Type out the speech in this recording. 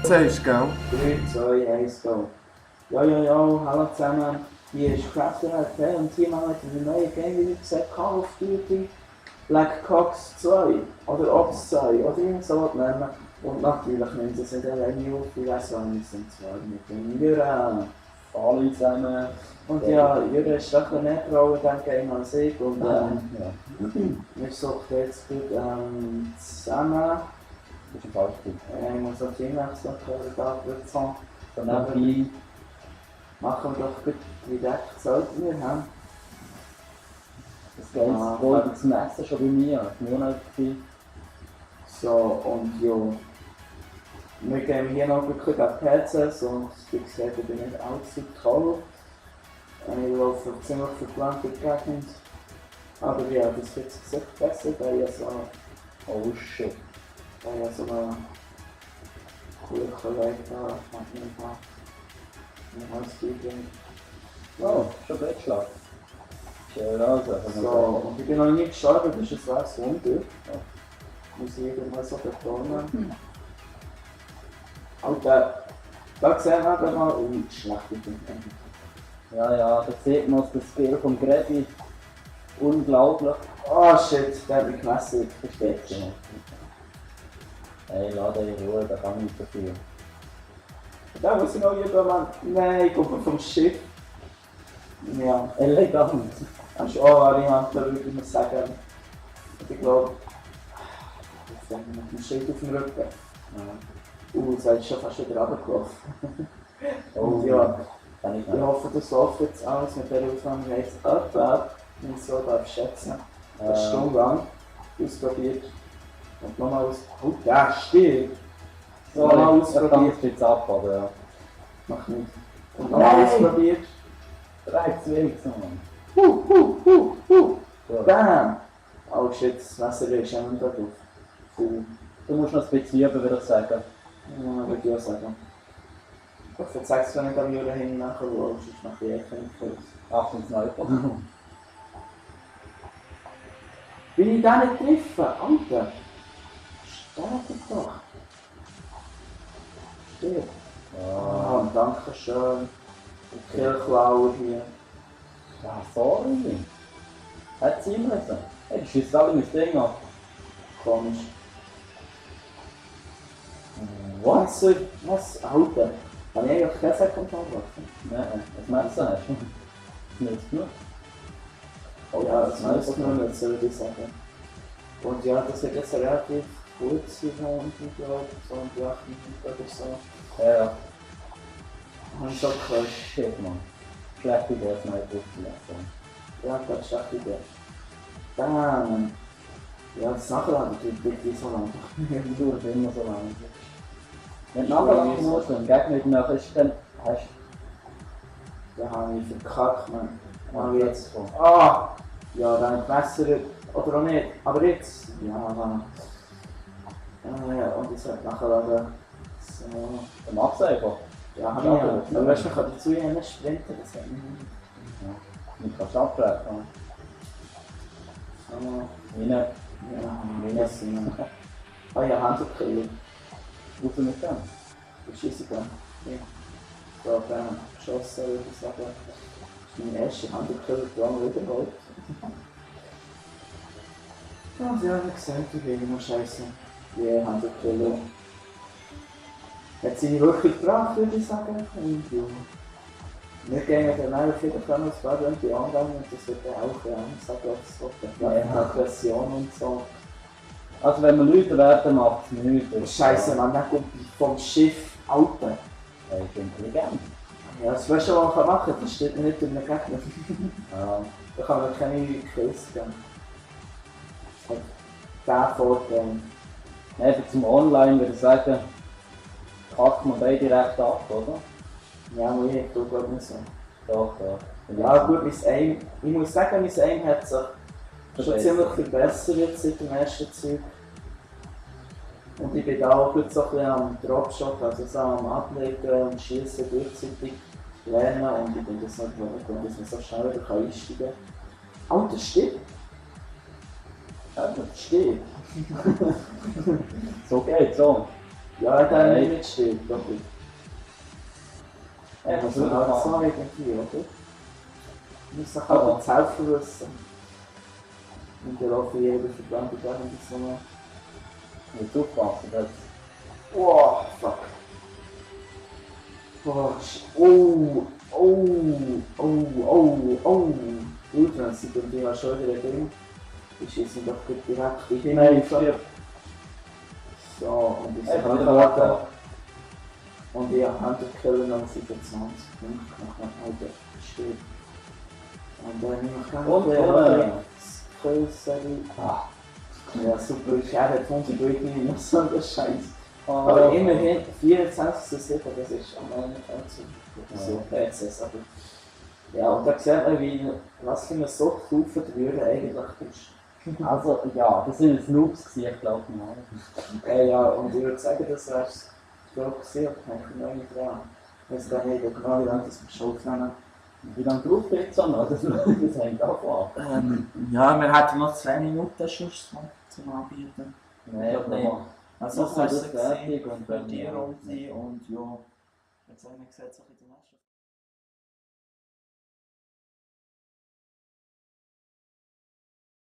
Sagst du, gell? 3, 2, 1, go. Jo, hallo zusammen. Hier ist CraftRP und hier machen wir eine neue Game, wie gesagt, Call of Duty Black Ops 2 oder Ops 2 oder irgend so was nennen. Und natürlich nehmen sie es nicht alleine auf, ich weiss wann wir sind zwar mit dem Jura. Hallo zusammen. Und ja, Jura ist doch ein mehr Frau in diesem Game als ich und wir suchen jetzt gut zusammen. Das ist falsch gut. Ich muss auf die Inhaltsmarkierung da drücken. Dann nebenbei Machen wir doch gut direkt, sollten wir haben. das ganze goldenes Messer schon bei mir, nur noch gewesen. So, und ja. Wir gehen hier noch wirklich an PCs und wie gesagt, ich bin nicht allzu toll. Ich laufe ziemlich verplant in die Gegend. Aber ja, das wird sich besser, da ich so, Oh shit. da ich so einen coolen Kollegen da mit mir habe. Oh, schon Bettschlag. Schön, also. So, und ich bin noch nie gestorben, das ist ein wahres Wunder. Muss ich irgendwann so betonen. Alter, da sehen wir mal, schlecht ich bin. Ja, da sieht man das Skill vom Grebi. Unglaublich. Oh shit, der hat mich gemessen, versteht sich. Hey, lass dich in Ruhe, da kann nicht so viel. Da muss ich noch jemand. Nein, ich komme vom Schiff. Ja. Elegant. Das ist auch Variante, würde ich mal sagen. Ich glaube, jetzt haben wir mit dem Schild auf dem Rücken. Es ist schon fast wieder runtergelaufen. Und ja, Kann ich ich hoffe, das läuft jetzt alles mit dieser Aufnahme jetzt etwa, wenn ich so darf schätzen, eine Stunde lang ausprobiert. Und nochmal aus. Oh, der steht! So, Nochmal ich kann ausprobiert. es jetzt ab, aber ja. Mach nicht. Und nochmal ausprobiert. Rechts, links, Mann. So. Bam! Oh shit, das Messer ist ja nicht da drauf. Cool. Du musst noch ein bisschen üben, würde ich sagen. Ja, würde ich auch sagen. Ich verzeih's, wenn ich am Jura hin nachher schaue, sonst mache ich echt nicht. Achtung, Sniper. Bin ich da nicht getroffen? Alter! Steht doch! Steht. Ja. Ah, danke schön. Der Kirchlauer hier. Ja, sorry. Hat sie müssen. Hey, du schießt alle mit Ding ab. Komisch. Was? Alter? Habe ich eigentlich keine Sekundare gemacht? Nein, das Messer hast du. Das nützt nur. Oh ja, das muss man nicht, würde ich sagen. Und ja, das wird jetzt relativ gut sein, und glaube so um die 8 Minuten oder so. Ja. Habe ich schon gehört. Shit, Mann. Schlechte Idee, das Sniper aufzulassen. Ja, das ist echt Idee. Damn. Ja, das Nachladen tut wirklich so lang. Das dauert immer so lange. Wenn du nachher musst und Gegner nicht mehr ist, dann hast Da habe ich verkackt, man. du Aber jetzt. so. Ah! Ja, dann Messer. Oder auch nicht. Aber jetzt. Ja, ja, und jetzt halt nachladen. So. Dann mach's einfach. Ja, habe ich ja. Aber weißt du, man kann dazu ja nicht sprinten, das hat mich nicht. Ja. Und kannst abbrechen. So. Rein. Ja, das sind. Ah ja, Handelskeller. Raus mit dem. Schießen dann. Ja. So, dann geschossen, würde ich sagen. Das ist mein erster Handelskeller, der auch wiederholt. Ja, sie haben gesagt, ich bin immer scheiße. Ja, Handelskeller. Hat sie wirklich gebracht, würde ich sagen. Und ja. Wir gehen dann auch auf jeden Fall noch ein paar Runden angegangen und das wird dann auch, ja, ich sage auch so, Ja. Aggression und so. Also wenn wir Leute werden, macht es nichts. Scheiße, man, dann kommt vom Schiff Alter. Ja, ich bin intelligent. Ja, das weißt du, was man machen kann, das steht nicht in der Gegner. Ja. Da kann man keine Kills geben. Das hat den Vorteil. Eben zum Online würde ich sagen, kackt man beide recht ab, oder? Ja, aber ich tue glaube nicht so. Doch. Ja gut, mein Aim, ich muss sagen, mein Aim hat sich schon ziemlich verbessert seit dem ersten Zeug. Und ich bin da auch gut so ein bisschen am Dropshot, also so am Ablegen und Schießen gleichzeitig lernen und ich bin das nicht gewohnt, dass man so schnell wieder einsteigen kann. Alter, steht! Ja, steht! So geht's, so. Ja, er hat auch nicht mitgespielt, glaube ich. Er Er muss muss man auch auch sagen, irgendwie, oder? Muss sich halt die Helfen wissen. Und der Rafi jeder Verband hat auch ein bisschen mehr. Muss aufpassen, dass... Wow, fuck. Oh. Gut, wenn sie dann die schon wieder drin. Ich schieße ihn doch gut direkt in die Hilfe. So, und ich sage gerade. Und ich habe Hunter-Killer noch 27 Punkte gemacht, heute steht. Und dann nehme ich ganz ja, super, ich habe 100 durchgenommen, noch so ein Scheiß. Aber immerhin 24 zu 7, das ist am Ende so PCs. Aber ja, und da sieht man, was für eine Suchthaufen der Würde eigentlich ist. Also, ja, das sind Snoops gewesen, ich glaube mal. Ja, und ich würde sagen, das wäre es, glaube ich, gewesen, aber ich denke nicht dran. Ich weiß gar nicht genau, wie lange das wir schon aufnehmen. Wie lange braucht ihr jetzt noch? Das hängt auch ab. Ja, wir hätten noch 2 Minuten Schuss zum Anbieten. Nein, Ich nicht. Also, das das ist fertig für und dann... die Runde und ja, jetzt haben wir gesagt, so in der nächsten